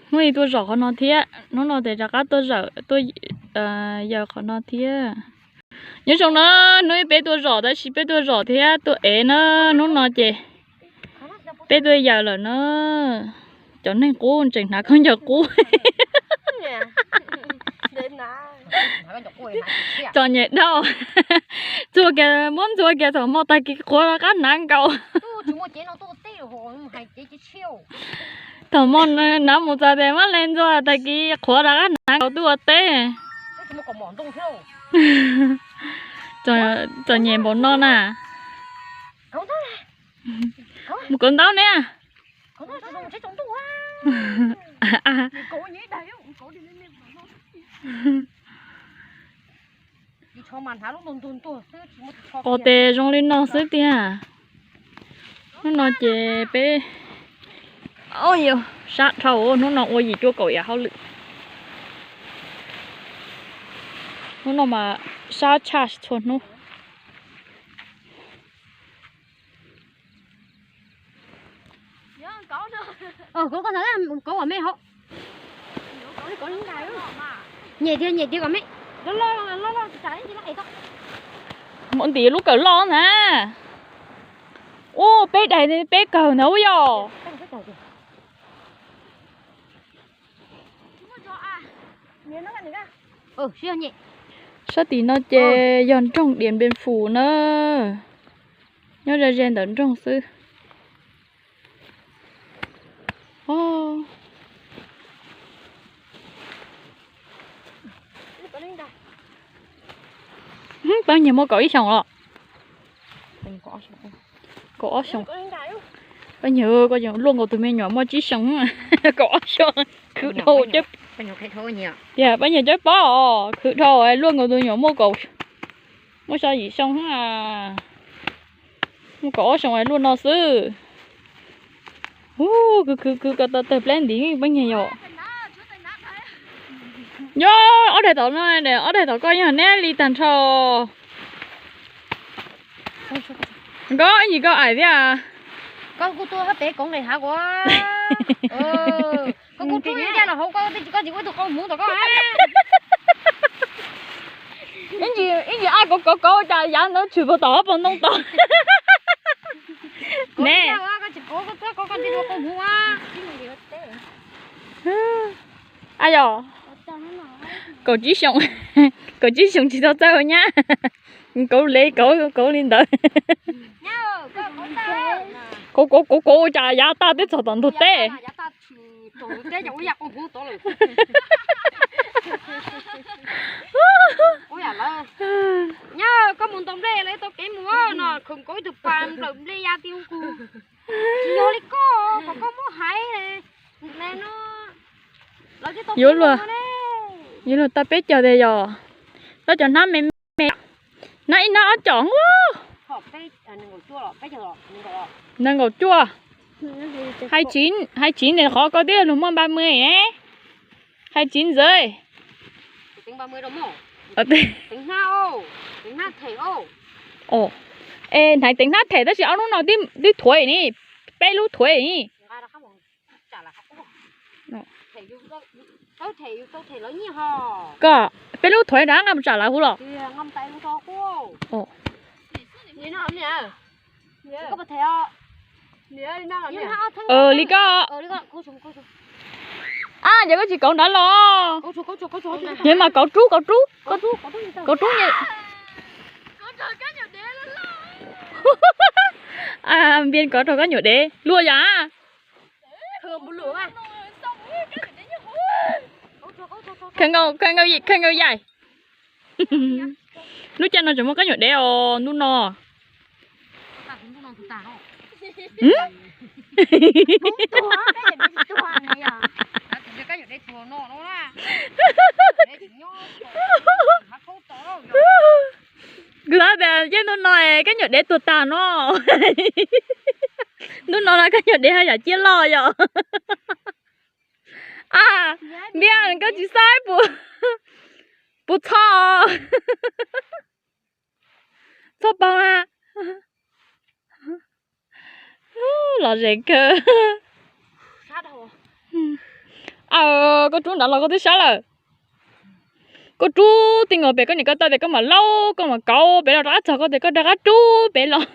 Hnub ib tuaj zom qhov no thiab, hnub no tes rov qab tuaj zawm tuaj yaws qhov no thiab. Nyob zoo na, hnub ib peb tuaj zom tab sis peb tuaj zom thiab tuaj ev na, hnub no ces peb tuaj yaws lawm na. Cov neeg qub tseem hnav khaub ncaws qub. Txom nyem dhau. Ntxhua kiag, muab ntxhua kiag thaum hmo tag kis qhuav rov qab hnav nkaus. Thaum hmo hnav mus txog tes muab le ntxhua tag kis qhuav rov qab hnav nkaus tuaj ua teb. Txom nyem npaum no na. Mus kauv ntaub ne. Qos tes zoo li no xwb tiag. Hnub no ces peb, sab dhau, hnub no ua yim cuaj kaum yam hauj lwm. Hnub no mas sab tshaj txhua hnub. Nyem tiag, nyem tiag kom me. Muab ntim lub kawm loj na. Ub, peb daig peb kawg ntawd ub yog. Sab tim no ces yog nroog Diam Npias Fus na. Nyob ze ze ntawm nroog xwb. Pab nyuag muaj kaum ib xyoos los? Kaum ob xyoos. Pab nyuag koj luaj nkaus tus me nyuam muaj tsib xyoos. Kaum ob xyoos khwv dhau. Tias pab nyuag cov paub os, khwv dhau luaj nkaus tus nyuam muaj kaum, muaj xya yim xyoo, muaj kaum ob xyoos luaj no xwb. Ub, khwv khwv khwv ko taw tawg pleb ntiv pab nyuag yom. Nyob ob daig tom no, ob daig tom koj yog neb li tag nrho. Nkauj, ib ntsis koj aim thiab. Koj kuj tuaj pem koov li hav kuv. Koj kuj rub ncaj los hauv koj, koj tsis ua tus qau hmuv tom koj. Ib ntsis, ib ntsis ab kauv kauv kauv cas yav ntawd tshwm puag tom ob pog ntoo tod. Ne. Ab yog, kaum tsib xyoo, kaum tsib xyoo tsis tau txawj nyab. Kauv li kauv, kauv li ntawd. Kauv kauv kauv kauv cas yav tag twb txog tom ntug teb. Nyab, koj mus ntaus nplej lawv tau kev mus no, khoom kauv ib tug pas nplawm nplej ya ti hu kuv. Tsis yog li koj, kom koj muab hais no. Yuav luag, yuav luag tau peb caug tiag yog. Tau cov hnab me me, hnab ib hnab ob com. Nees nkaum cuaj. Hais txiv ntawm qhov koj twb luag muaj ba mươi ne. Hais txiv ntxawm. Es hnaiv teev hnab them tab sis ob hnub no twb thuav ni, peb lub thuav ni. Koj, peb lub thuav rov nqa mus tsam lawv huv los? Li koj. Ab, ces koj tsis kauv nrad los? Ces mas kauv rub, kauv rub, kauv rub. Npias kov rau kab nyuam dev luaj yom. Khaws nkaus yaim. Lub caij no tseem muaj kab nyuam dev os ntuj no. Kuv xav tias yeej ntuj no kab nyuam dev tuag tag no. Ntuj no no kab nyuam dev haj yam ciaj loj yom. Ab, Npias, koj tsis xav puas txhob, txhob paug na. Lom zem kawg. Aw, koj rub nrad los koj twb sab lawm. Koj rub tij nkaus pem koj niam koj tau tias koj mam laub koj mam kauv pem los rov qab txog koj tias koj rov qab rub pem los.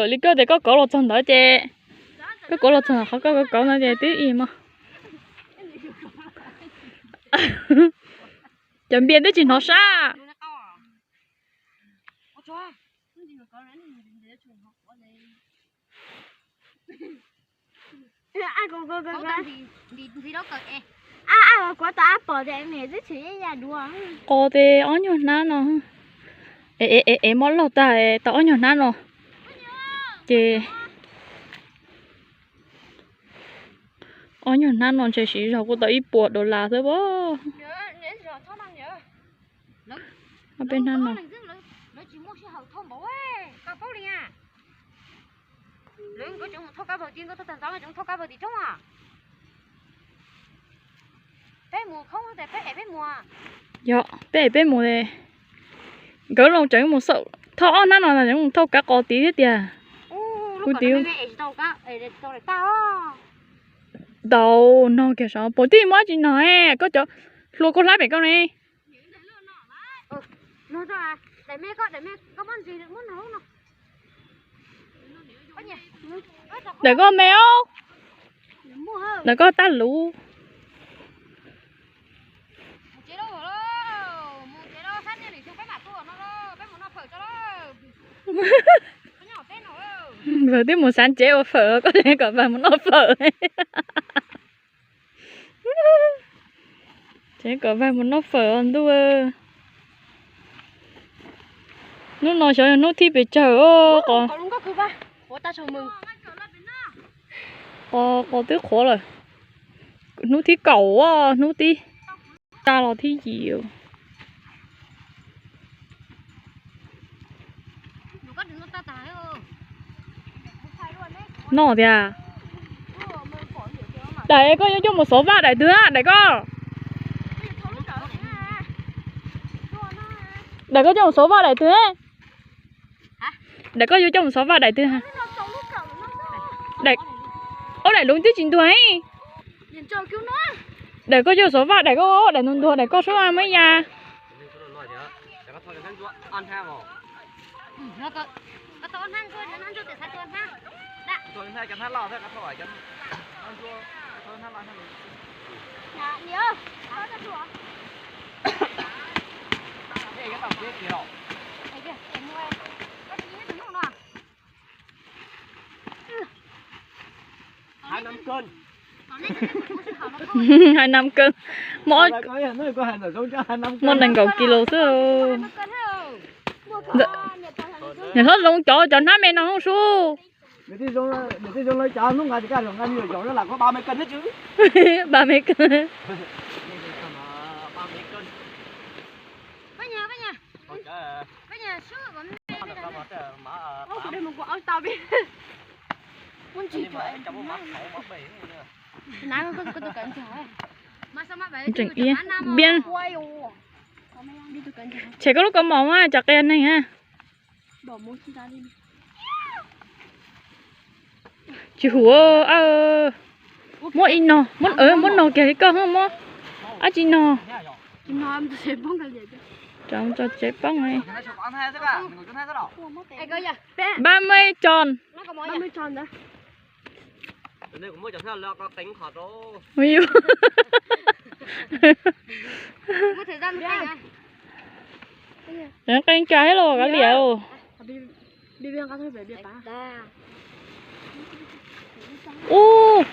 Li koj tias koj kauv los txog ntawd ces koj kauv los txog qhov koj kauv ntawd ces twb ib mog. Cov npias twb tsis hnov sab. Qos tes ob nyuag hnab no, es mob laug tag tau ob nyuag hnab no ces ob nyuag hnab no ntshe siv zog kuj tau ib puas dollar xwb as. Ob peb hnab no. Yog peb es peb mus, nkawd los tseem mus xauj thauj ob hnab no los tseem mus thauj kav qos tid thiab tiag. Kuv tias tau nog kiag sav puas tij muab dab tsi nog, koj cov hlua koj hlab pem koj ne. Ntawm koj me os. Ntawm koj tab luv. Lawv twb mus xav tsev ua fawm koj tseem kom pab mus noj fawm. Tseem kom pab mus noj fawm os ntuj. Hnub no xyov yog hnub thib pes tsawg os. Qos, qos twb qhuav lawm. Hnub thib kaum, hnub thib xya los thib yim. Noj tiag. Daim koj yuav coj mus xov vaj daim twg a daim koj? Daim koj coj mus xov vaj daim twg? Daim koj yuav coj mus xov vaj daim twg? Ob daim lub twb tsis ntuag. Daim koj coj xov vaj daim koj, daim ntuag ntuag daim koj sub muaj ib yam. Hais năm cân, muaj nees nkaum kis lus xwb. Niam hlob zoo cov, cov hnab me no sub. Ba me kawg. Tseem iab. Tshem koj lub kaus mom mas cov qias neeg a. Tsis huv, muab ib no, muab no kiag li koj, muab dab tsi no. Tso tsev poob. Ba mươi tròn. Qee cas thiab los kav liam. Ub,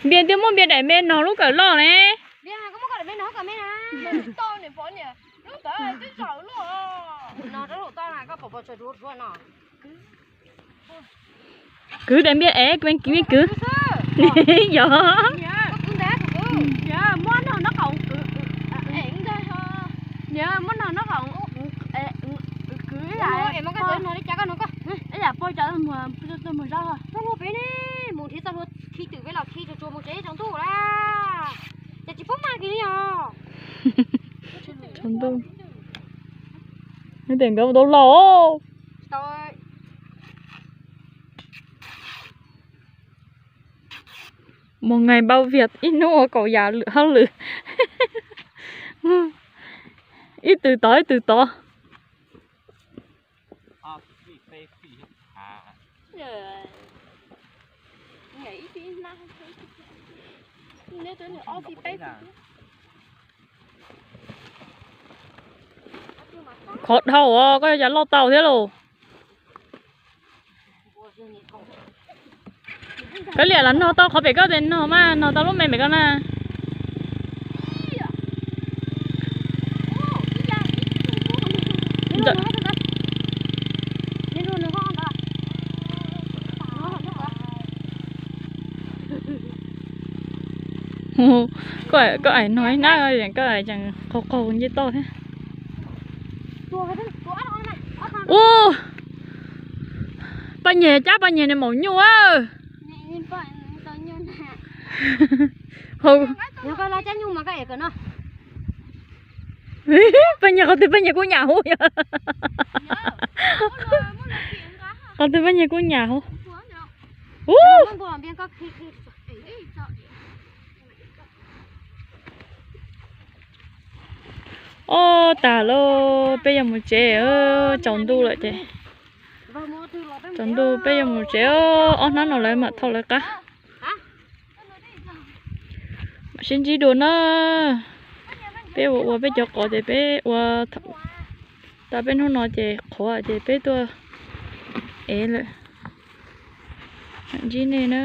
npias twb muab npias daim me no lub kawm loj ne. Kwv daim npias es kwv, kwv. Yog. Ib yam pog cov tuaj mus, tuaj mus zab, tuaj mus pem ne, mus nrhiav txoj hlua khi twm peb los khi tsuag tsuag mus tsev tsaus ntuj lawm. Ces tsis pub mag kiag li os. Tsaus ntuj. Tes nkawd ua tau los. Một ngày bao việc, ib hnub ua kaum yam lwm hauj lwm. Ib tug tod ib tug tod. Khov dhau os, koj yuav cas loj tau thiab lauj. Koj liam los nog tau qhov pem koj tes nog mas nog tau lub me pem koj na. Koj aim nog ib nab, koj aim tseem qaug qaug ncej toj thiab. Ua, paj nyeg cab paj nyeg nws maum nyuj. Paj nyeg qhov twg paj nyeg kuj nyam huv. Qhov twg paj nyeg kuj nyam huv. Ub, ob tag lauj, peb yuav mus tsev, tsaus ntuj lawm ces. Tsaus ntuj peb yuav mus tsev, ob hnab no lawv mam thau lawv qab. Mam sib ntsib dua na. Peb ua ua peb cov qos ces peb ua tau peb hnub no ces qhuav ces peb tuaj ev lawm. Mam ntsib nej na.